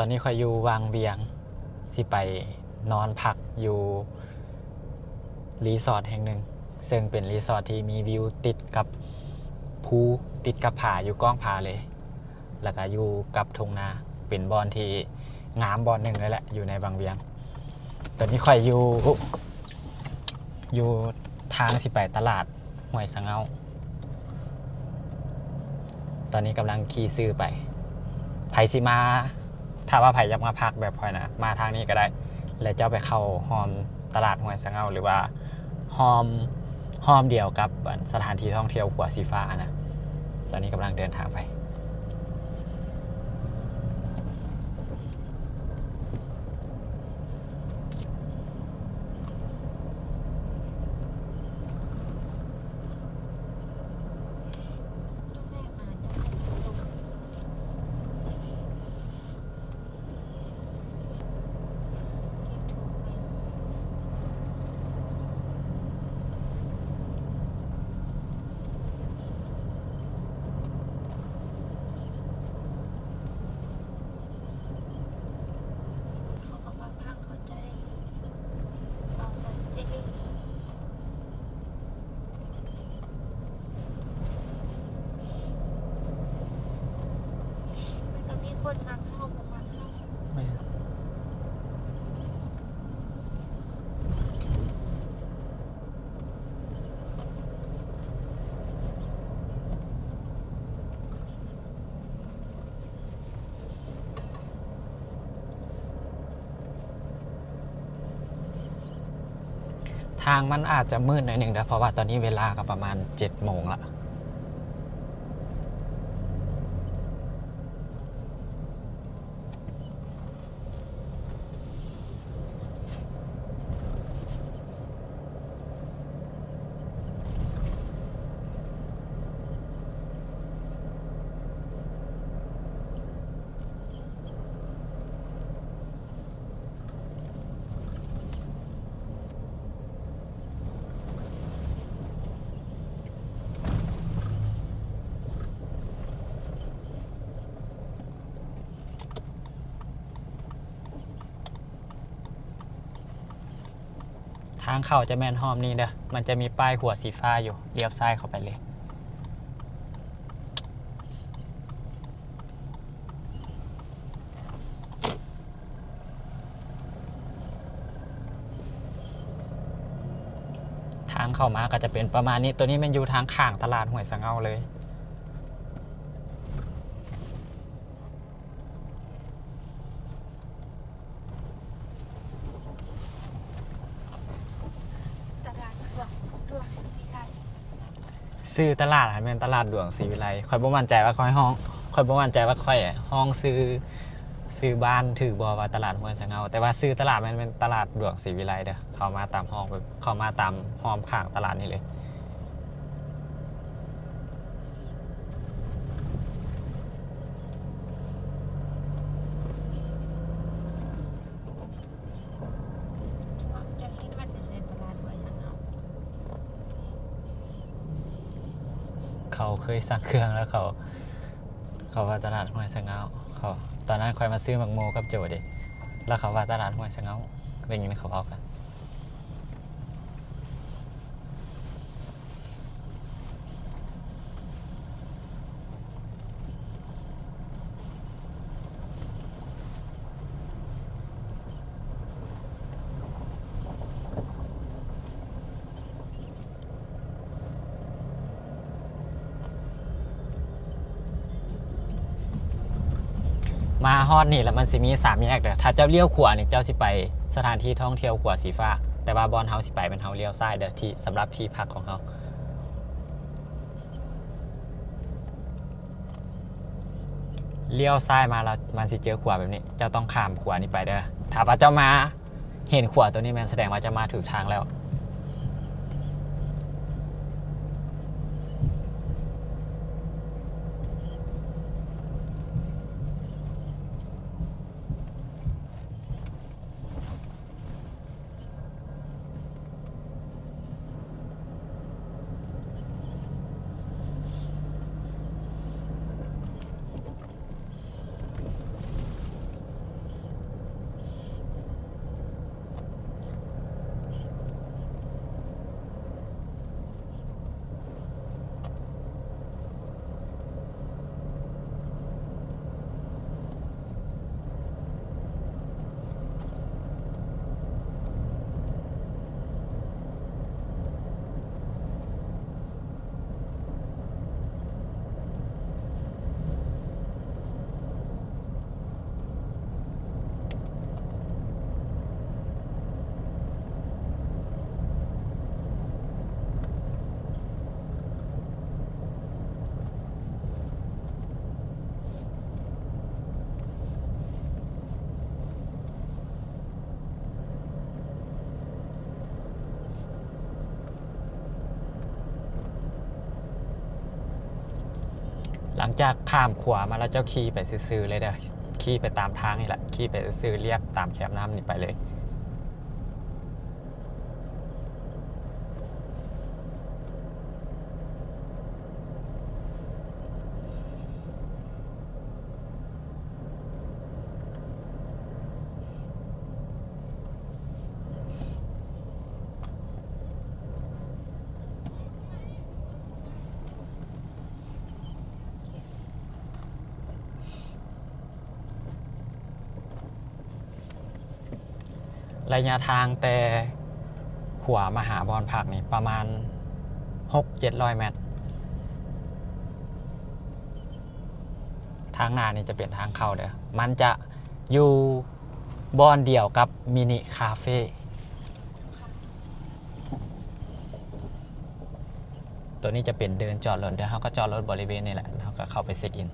ຕອນນີ້ຂ້ອຍຢູ່ວັງວຽງ ຊິໄປນອນພັກຢູ່ຣີສອດແຫ່ງໜຶ່ງ ເຊິ່ງເປັນຣີສອດທີ່ມີວິວຕິດກັບພູ ຕິດກັບຜາ ຢູ່ກ້ອງຜາເລີຍ ແລ້ວກະຢູ່ກັບທົ່ງນາ ເປັນບ່ອນທີ່ງາມບ່ອນໜຶ່ງເລີຍແຫຼະ ຢູ່ໃນວັງວຽງ. ຕອນນີ້ຂ້ອຍຢູ່ ຢູ່ທາງຊິໄປຕະຫຼາດຫ້ວຍສະເຫງົ້າ ຕອນນີ້ກຳລັງຂີ່ຊື່ໄປ. ໃຜຊິມາ ຖ້າວ່າໃຜຢາກມາພັກແບບຂ້ອຍນະ ມາທາງນີ້ກໍໄດ້ ແລ້ວເຈົ້າໄປເຂົ້າຮ່ອມຕະຫຼາດຫ້ວຍສະເຫງົ້າ ຫຼືວ່າຮ່ອມ ຮ່ອມດຽວກັບ ອັນ ສະຖານທີ່ທ່ອງທ່ຽວຂົວສີຟ້າຫັ້ນນະ. ຕອນນີ້ກຳລັງເດີນທາງໄປ. ເຂົາກໍວ່າພັງເຂົ້າໃຈ ເອົາໃສ່ເອງ ມັນກໍມີຄົນມັກເຮົາ ບໍ່ມັກເຮົາ. ແມ່ນ. ທາງມັນອາດຈະມືດໜ້ອຍໜຶ່ງເດີ້ ເພາະວ່າຕອນນີ້ເວລາກໍປະມານເຈັດໂມງລະ. ທາງເຂົ້າຈະແມ່ນຮ່ອມນີ້ເດີ້ ມັນຈະມີປ້າຍຂົວສີຟ້າຢູ່ ລ້ຽວຊ້າຍເຂົ້າໄປເລີຍ. ທາງເຂົ້າມາກໍຈະເປັນປະມານນີ້. ໂຕນີ້ແມ່ນຢູ່ທາງຂ້າງຕະຫຼາດຫ້ວຍສະເຫງົ້າເລີຍ. ຕະຫຼາດດວງ ດວງສີວິໄລ. ຊື່ຕະຫຼາດຫັ້ນແມ່ນຕະຫຼາດດວງສີວິໄລ. ຂ້ອຍບໍ່ໝັ້ນໃຈວ່າຂ້ອຍຮ້ອງ ຂ້ອຍບໍ່ໝັ້ນໃຈວ່າຂ້ອຍຮ້ອງຊື່ ຊື່ບ້ານຖືກບໍ່ ວ່າຕະຫຼາດຫ້ວຍສະເຫງົ້າ, ແຕ່ວ່າຊື່ຕະຫຼາດແມ່ນ ແມ່ນຕະຫຼາດດວງສີວິໄລເດີ້. ເຂົ້າມາຕາມຮ່ອມ ເຂົ້າມາຕາມຮ່ອມຂ້າງຕະຫຼາດນີ້ເລີຍ. ເຂົາເຄີຍສັ່ງເຄື່ອງແລ້ວເຂົາ ເຂົາວ່າຕະຫຼາດຫ້ວຍສະເຫງົ້າ. ເຂົາ ຕອນນັ້ນຂ້ອຍມາຊື້ໝາກໂມກັບໂຈເດ ແລ້ວເຂົາວ່າຕະຫຼາດຫ້ວຍສະເຫງົ້າ ໄດ້ຍິນເຂົາເວົ້າກັນ. ມາຮອດນີ້ລະມັນຊິມີສາມແຍກເດີ້. ຖ້າເຈົ້າລ້ຽວຂວານີ້ ເຈົ້າຊິໄປສະຖານທີ່ທ່ອງທ່ຽວຂົວສີຟ້າ, ແຕ່ວ່າບ່ອນເຮົາຊິໄປແມ່ນເຮົາລ້ຽວຊ້າຍເດີ້ ທີ່ ສຳລັບທີ່ພັກຂອງເຮົາ. ລ້ຽວຊ້າຍມາລະມັນຊິເຈີຂວາແບບນີ້, ເຈົ້າຕ້ອງຂ້າມຂວານີ້ໄປເດີ້. ຖ້າວ່າເຈົ້າມາ ເຫັນຂວາໂຕນີ້ແມ່ນສະແດງວ່າຈະມາຖືກທາງແລ້ວ. ເ ຈາກຂ້າມຂົວມາແລ້ວ ເຈົ້າຂີ່ໄປຊື່ໆເລີຍເດີ້ ຂີ່ໄປຕາມທາງນີ້ແຫຼະ ຂີ່ໄປຊື່ໆ ລຽບຕາມແຄມນ້ຳນີ້ໄປເລີຍ. ໄລຍະທາງແຕ່ຂົວມາຫາບ່ອນພັກນີ້ປະມານຫົກເຈັດຮ້ອຍແມັດ. ທາງໜ້ານີ້ຈະເປັນທາງເຂົ້າເດີ້ ມັນຈະຢູ່ບ່ອນດຽວກັບມິນິຄາເຟ. ໂຕນີ້ຈະເປັນເດີ່ນຈອດລົດເດີ້ ເຮົາກໍຈອດລົດບໍລິເວນນີ້ແຫຼະ ເຮົາກໍເຂົ້າໄປເຊັກອິນ.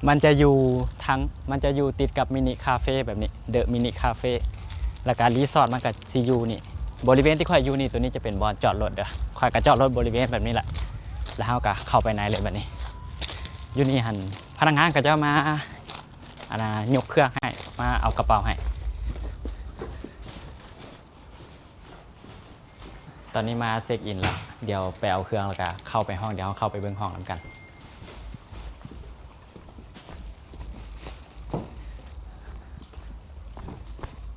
ມັນຈະຢູ່ທາງ ມັນຈະຢູ່ຕິດກັບມິນິຄາເຟແບບນີ້ ເດີມິນິຄາເຟ ແລ້ວກະຣີສອດມັນກະຊິຢູ່ນີ້ ບໍລິເວນທີ່ຂ້ອຍຢູ່ນີ້ ໂຕນີ້ຈະເປັນບ່ອນຈອດລົດເດີ້ ຂ້ອຍກະຈອດລົດບໍລິເວນແບບນີ້ແຫຼະ ແລ້ວເຮົາກະເຂົ້າໄປໃນເລີຍບາດນີ້. ຢູ່ນີ້ຫັ້ນພະນັກງານກະຈະມາ ອັນນ່າ ຍົກເຄື່ອງໃຫ້ ມາເອົາກະເປົາໃຫ້. ຕອນນີ້ມາເຊັກອິນລະ ດຽວໄປເອົາເຄື່ອງ ແລ້ວກະເຂົ້າໄປຫ້ອງ ດຽວເຮົາເຂົ້າໄປເບິ່ງຫ້ອງນຳກັນ.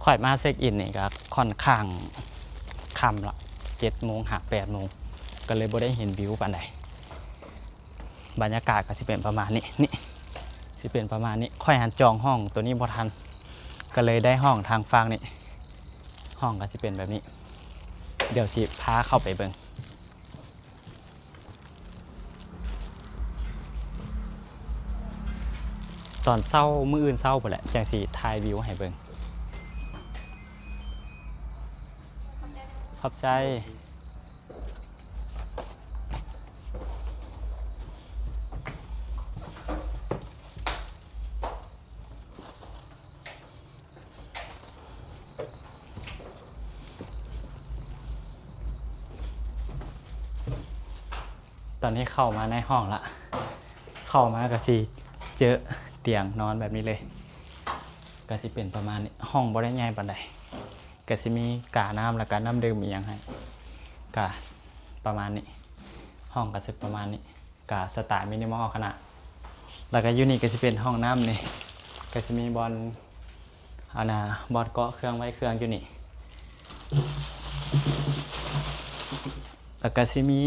ຂ້ອຍມາເຊັກອິນນີ້ກະຂ້ອນຂ້າງຄ່ຳລະ ເຈັດໂມງຫາແປດໂມງ ກະເລີຍບໍ່ໄດ້ເຫັນວິວປານໃດ. ບັນຍາກາດກະຊິເປັນປະມານນີ້ ນີ້ ຊິເປັນປະມານນີ້. ຂ້ອຍຫັ້ນຈອງຫ້ອງໂຕນີ້ບໍ່ທັນ ກະເລີຍໄດ້ຫ້ອງທາງຝັ່ງນີ້ ຫ້ອງກະຊິເປັນແບບນີ້. ດຽວຊິພາເຂົ້າໄປເບິ່ງ. ຕອນເຊົ້າ ມື້ອື່ນເຊົ້າພຸ້ນແຫຼະ ຈັ່ງຊິຖ່າຍວິວໃຫ້ເບິ່ງ. ຂອບໃຈ. ຕອນນີ້ເຂົ້າມາໃນຫ້ອງລະ ເຂົ້າມາກະຊິເຈີຕຽງນອນແບບນີ້ເລີຍ ກະຊິເປັນປະມານນີ້. ຫ້ອງບໍ່ໄດ້ໃຫຍ່ປານໃດ ກະຊິມີການ້ຳ ແລ້ວກະນ້ຳດື່ມອີ່ຫຍັງໃຫ້ ກະປະມານນີ້. ຫ້ອງກະຊິປະມານນີ້ ກະສະໄຕລ໌ມິນິມໍຂະໜາດ. ແລ້ວກະຢູ່ນີ້ກະຊິເປັນຫ້ອງນ້ຳນີ້ ກະຊິມີບ່ອນ ອັນນ່າ ບ່ອນເກາະເຄື່ອງໄວ້ເຄື່ອງຢູ່ນີ້ ແລ້ວກະຊິມີ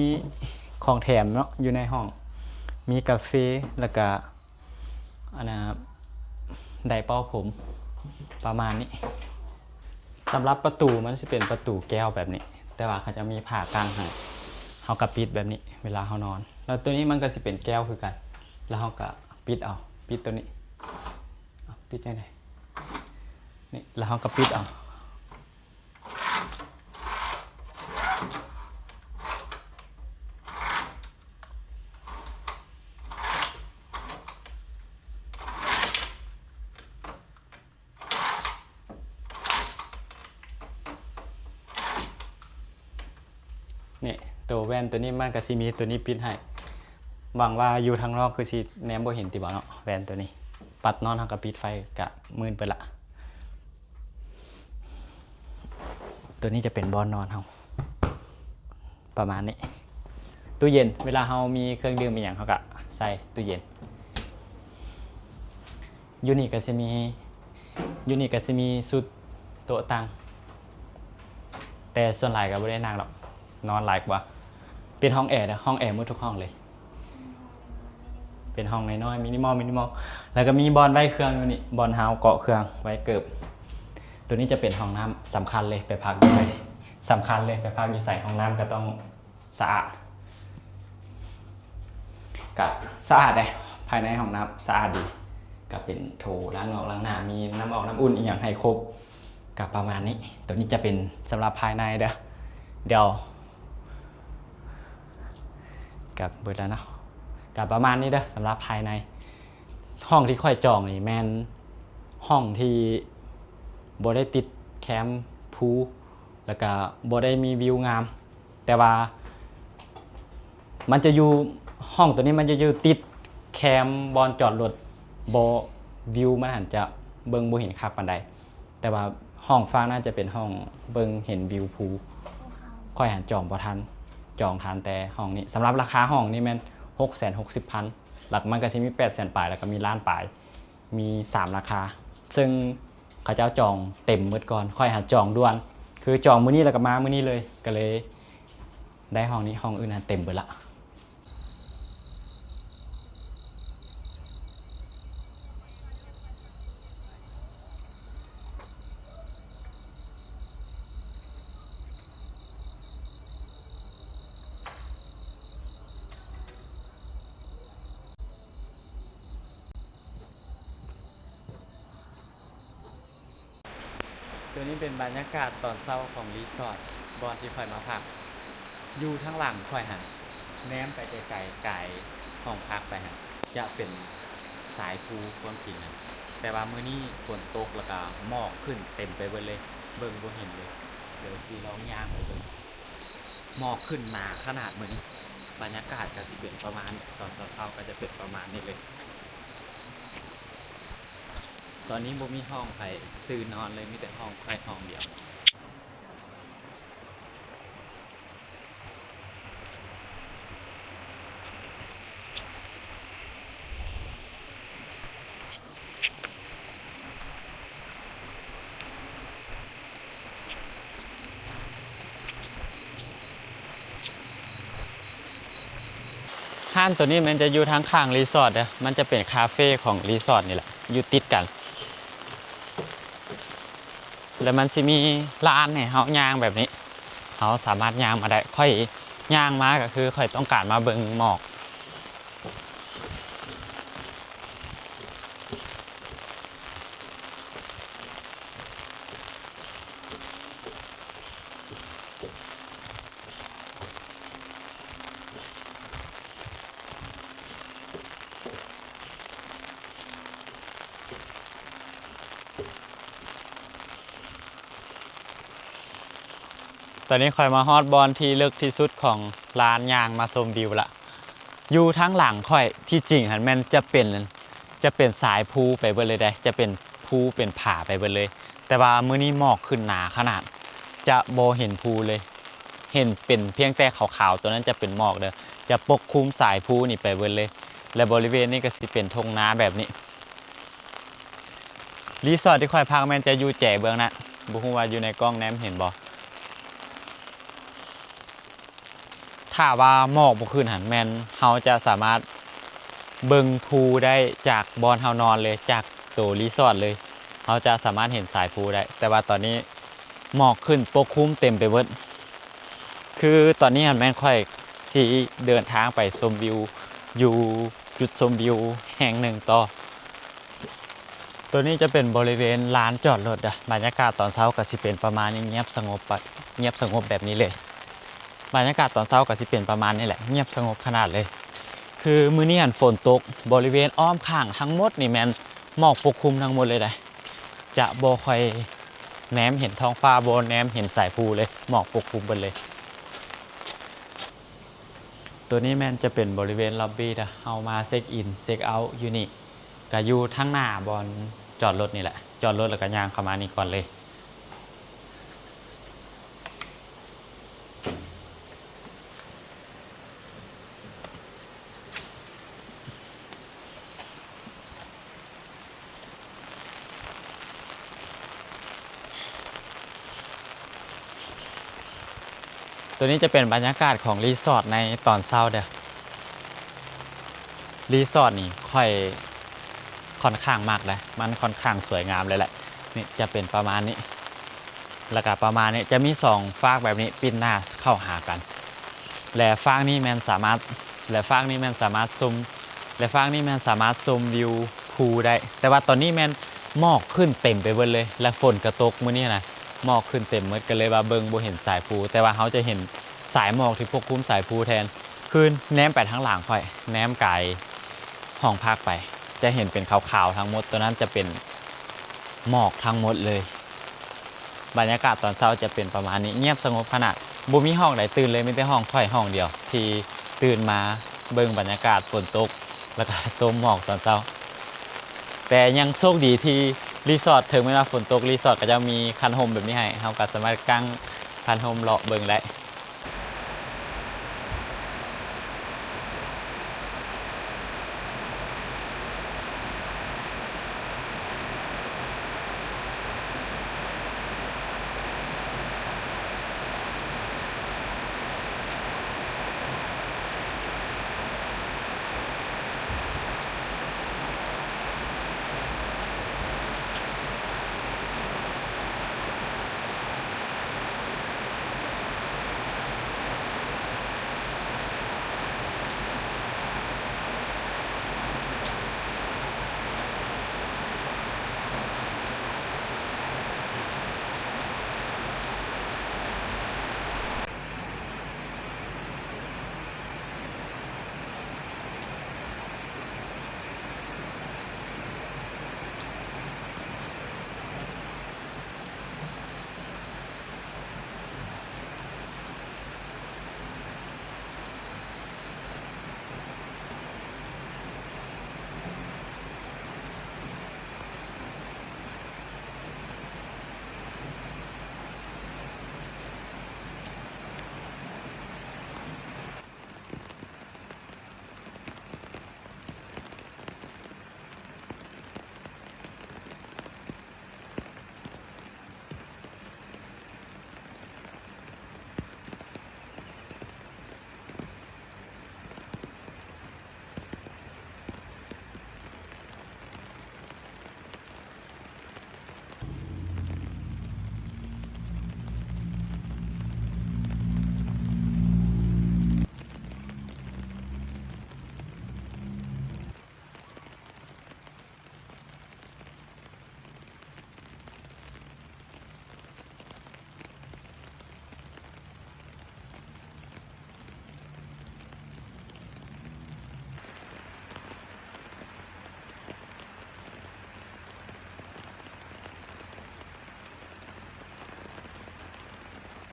ຂອງແຖມເນາະ ຢູ່ໃນຫ້ອງ ມີກາເຟ ແລ້ວກະ ອັນນ່າ ໄດເປົ່າຜົມ ປະມານນີ້. ສຳລັບປະຕູມັນຊິເປັນປະຕູແກ້ວແບບນີ້ ແຕ່ວ່າເຂົາຈະມີຜ້າກັ້ນໃຫ້ ເຮົາກະປິດແບບນີ້ເວລາເຮົານອນ. ແລ້ວໂຕນີ້ມັນກະຊິເປັນແກ້ວຄືກັນ ແລ້ວເຮົາກະປິດເອົາ ປິດໂຕນີ້ ປິດຈັ່ງໃດ ນີ້ ແລ້ວເຮົາກະປິດເອົາ. ນີ້ ໂຕແວ່ນໂຕນີ້ມັນກະຊິມີໂຕນີ້ປິດໃຫ້. ຫວັງວ່າຢູ່ທາງນອກຄືຊິແນມບໍ່ເຫັນຕິບໍເນາະ ແວ່ນໂຕນີ້. ປັດນອນເຮົາກະປິດໄຟກະມືດເບິດລະ. ໂຕນີ້ຈະເປັນບ່ອນນອນເຮົາ ປະມານນີ້. ຕູ້ເຢັນ ເວລາເຮົາມີເຄື່ອງດື່ມອີ່ຫຍັງ ເຮົາກະໃສ່ຕູ້ເຢັນ. ຢູ່ນີ້ກະຊິມີ ຢູ່ນີ້ກະຊິມີຊຸດໂຕະຕັ່ງ ແຕ່ສ່ວນຫຼາຍກະບໍ່ໄດ້ນັ່ງດອກ ນອນຫຼາຍກວ່າ. ເປັນຫ້ອງແອເດີ້ ຫ້ອງແອໝົດທຸກຫ້ອງເລີຍ. ເປັນຫ້ອງນ້ອຍໆ ມິນິມໍ ມິນິມໍ ແລ້ວກະມີບ່ອນໄວ້ເຄື່ອງຢູ່ນີ້ ບ່ອນເຮົາເກາະເຄື່ອງໄວ້ເກີບ. ໂຕນີ້ຈະເປັນຫ້ອງນ້ຳສຳຄັນເລີຍ ໄປພັກຢູ່ໃສ ສຳຄັນເລີຍ ໄປພັກຢູ່ໃສ ຫ້ອງນ້ຳກະຕ້ອງສະອາດ ກະສະອາດເດ້ ພາຍໃນຫ້ອງນ້ຳສະອາດດີ ກະເປັນໂຖລ້າງນອກລ້າງໜ້າ ມີນ້ຳອອກນ້ຳອຸ່ນອີ່ຫຍັງໃຫ້ຄົບ ກະປະມານນີ້. ໂຕນີ້ຈະເປັນສຳລັບພາຍໃນເດີ້ ດຽວ ກະເບິດແລ້ວເນາະ ກະປະມານນີ້ເດີ້ ສຳລັບພາຍໃນ. ຫ້ອງທີ່ຂ້ອຍຈອງນີ້ແມ່ນ ຫ້ອງທີ່ບໍ່ໄດ້ຕິດແຄມພູ ແລ້ວກະບໍ່ໄດ້ມີວິວງາມ ແຕ່ວ່າມັນຈະຢູ່ ຫ້ອງໂຕນີ້ມັນຈະຢູ່ຕິດແຄມບ່ອນຈອດລົດ ບໍ່ ວິວມັນຫັ້ນຈະເບິ່ງບໍ່ເຫັນຄັກປານໃດ. ແຕ່ວ່າຫ້ອງຟາກນັ້ນຈະເປັນຫ້ອງເບິ່ງເຫັນວິວພູ. ຂ້ອຍຫັ້ນຈອງບໍ່ທັນ ຈອງທັນແຕ່ຫ້ອງນີ້. ສຳລັບລາຄາຫ້ອງນີ້ແມ່ນຫົກແສນຫົກສິບພັນ ແລ້ວມັນກໍຊິມີແປດແສນປາຍ ແລ້ວກໍມີລ້ານປາຍ ມີສາມລາຄາ ເຊິ່ງເຂົາເຈົ້າຈອງເຕັມໝົດກ່ອນ. ຂ້ອຍຫັ້ນຈອງດ່ວນ ຄືຈອງມື້ນີ້ແລ້ວກໍມາມື້ນີ້ເລີຍ ກໍເລີຍໄດ້ຫ້ອງນີ້ ຫ້ອງອື່ນຫັ້ນເຕັມເບິດລະ. ໂຕນີ້ເປັນບັນຍາກາດຕອນເຊົ້າຂອງຣີສອດ ບ່ອນທີ່ຂ້ອຍມາພັກ. ຢູ່ທາງຫຼັງຂ້ອຍຫັ້ນ ແນມໄປໄກໆ ກາຍຫ້ອງພັກໄປຫັ້ນ ຈະເປັນສາຍພູຄວາມຈິງຫັ້ນ. ແຕ່ວ່າມື້ນີ້ຝົນຕົກ ແລ້ວກະໝອກຂຶ້ນເຕັມໄປເບິດເລີຍ ເບິ່ງບໍ່ເຫັນເລີຍ. ດຽວຊິລອງຍ່າງໄປເບິ່ງ ໝອກຂຶ້ນໜາຂະໜາດມື້ນີ້. ບັນຍາກາດກະຊິເປັນປະມານ ຕອນເຊົ້າໆ ກະຈະເປັນປະມານນີ້ເລີຍ. ຕອນນີ້ບໍ່ມີຫ້ອງໃຜຕື່ນນອນເລີຍ ມີແຕ່ຫ້ອງຂ້ອຍຫ້ອງດຽວ. ຮ້ານໂຕນີ້ແມ່ນຈະຢູ່ທາງຂ້າງຣີສອດເດີ້ ມັນຈະເປັນຄາເຟຂອງຣີສອດນີ້ແຫຼະ ຢູ່ຕິດກັນ ແລ້ວມັນຊິມີລານໃຫ້ເຮົາຍ່າງແບບນີ້ ເຮົາສາມາດຍ່າງມາໄດ້. ຂ້ອຍຍ່າງມາກໍຄືຂ້ອຍຕ້ອງການມາເບິ່ງໝອກ. ຕອນນີ້ຂ້ອຍມາຮອດບ່ອນທີ່ເລິກທີ່ສຸດຂອງລານຍ່າງມາຊົມວິວລະ. ຢູ່ທາງຫຼັງຂ້ອຍ ທີ່ຈິງຫັ້ນແມ່ນຈະເປັນ ຈະເປັນສາຍພູໄປເບິດເລີຍເດ້ ຈະເປັນພູເປັນຜາໄປເບິດເລີຍ. ແຕ່ວ່າມື້ນີ້ໝອກຂຶ້ນໜາຂະໜາດ ຈະບໍ່ເຫັນພູເລີຍ ເຫັນເປັນພຽງແຕ່ຂາວໆ ໂຕນັ້ນຈະເປັນໝອກເດີ້ ຈະປົກຄຸມສາຍພູນີ້ໄປເບິດເລີຍ. ແລະ ບໍລິເວນນີ້ກໍຊິເປັນທົ່ງນາແບບນີ້. ຣີສອດທີ່ຂ້ອຍພັກແມ່ນຈະຢູ່ແຈເບື້ອງນັ້ນ ບໍ່ຮູ້ວ່າຢູ່ໃນກ້ອງແນມເຫັນບໍ່. ຖ້າວ່າໝອກບໍ່ຂຶ້ນຫັ້ນ ແມ່ນເຮົາຈະສາມາດເບິ່ງພູໄດ້ຈາກບ່ອນເຮົານອນເລີຍ ຈາກໂຕຣີສອດເລີຍ ເຮົາຈະສາມາດເຫັນສາຍພູໄດ້. ແຕ່ວ່າຕອນນີ້ໝອກຂຶ້ນປົກຄຸມເຕັມໄປເບິດ. ຄືຕອນນີ້ຫັ້ນແມ່ນຂ້ອຍຊິເດີນທາງໄປຊົມວິວຢູ່ຈຸດຊົມວິວແຫ່ງໜຶ່ງຕໍ່. ໂຕນີ້ຈະເປັນບໍລິເວນລານຈອດລົດເດີ້. ບັນຍາກາດຕອນເຊົ້າກໍຊິເປັນປະມານນີ້ ງຽບສະຫງົບ ງຽບສະຫງົບແບບນີ້ເລີຍ. ບັນຍາກາດຕອນເຊົ້າກໍຊິເປັນປະມານນີ້ແຫຼະ ງຽບສະຫງົບຂະໜາດເລີຍ. ຄືມື້ນີ້ຫັ້ນຝົນຕົກ ບໍລິເວນອ້ອມຂ້າງທັງໝົດນີ້ແມ່ນໝອກປົກຄຸມທັງໝົດເລີຍເດ້. ຈະບໍ່ຄ່ອຍແນມເຫັນທ້ອງຟ້າ ບໍ່ແນມເຫັນສາຍພູເລີຍ ໝອກປົກຄຸມເບິດເລີຍ. ໂຕນີ້ແມ່ນຈະເປັນບໍລິເວນລັອບບີເດີ້. ເຮົາມາເຊັກອິນ ເຊັກເອົາຢູ່ນີ້ ກະຢູ່ທາງໜ້າບ່ອນຈອດລົດນີ້ແຫຼະ ຈອດລົດແລ້ວກະຍ່າງເຂົ້າມານີ້ກ່ອນເລີຍ. ໂຕນີ້ຈະເປັນບັນຍາກາດຂອງຣີສອດໃນຕອນເຊົ້າເດີ້. ຣີສອດນີ້ຂ້ອຍຄ່ອນຂ້າງມັກເດ້ ມັນຄ່ອນຂ້າງສວຍງາມເລີຍແຫຼະ. ນີ້ຈະເປັນປະມານນີ້ ແລ້ວກະປະມານນີ້ ຈະມີສອງຟາກແບບນີ້ ປິ່ນໜ້າເຂົ້າຫາກັນ ແລະ ຟາກນີ້ແມ່ນສາມາດ ແລະ ຟາກນີ້ແມ່ນສາມາດຊົມ ແລະ ຟາກນີ້ແມ່ນສາມາດຊົມວິວພູໄດ້. ແຕ່ວ່າຕອນນີ້ແມ່ນໝອກຂຶ້ນເຕັມໄປເບິດເລີຍ ແລະ ຝົນກະຕົກມື້ນີ້ນະ ໝອກຂຶ້ນເຕັມໝົດ ກະເລີຍວ່າເບິ່ງບໍ່ເຫັນສາຍພູ ແຕ່ວ່າເຮົາຈະເຫັນສາຍໝອກທີ່ປົກຄຸມສາຍພູແທນ. ຄືແນມໄປທາງຫຼັງຂ້ອຍ ແນມກາຍຫ້ອງພັກໄປ ຈະເຫັນເປັນຂາວໆທັງໝົດ ໂຕນັ້ນຈະເປັນ ໝອກທັງໝົດເລີຍ. ບັນຍາກາດຕອນເຊົ້າຈະເປັນປະມານນີ້ ງຽບສະຫງົບຂະໜາດ ບໍ່ມີຫ້ອງໃດຕື່ນເລີຍ ມີແຕ່ຫ້ອງຂ້ອຍຫ້ອງດຽວ ທີ່ຕື່ນມາເບິ່ງບັນຍາກາດຝົນຕົກ ແລ້ວກໍຊົມໝອກຕອນເຊົ້າ. ແຕ່ຍັງໂຊກດີທີ່ຣີສອດ ເຖິງແມ່ນວ່າຝົນຕົກ ຣີສອດກໍຈະມີຄັນຮົ່ມແບບນີ້ໃຫ້ ເຮົາກໍສາມາດກາງຄັນຮົ່ມເລາະເບິ່ງໄດ້.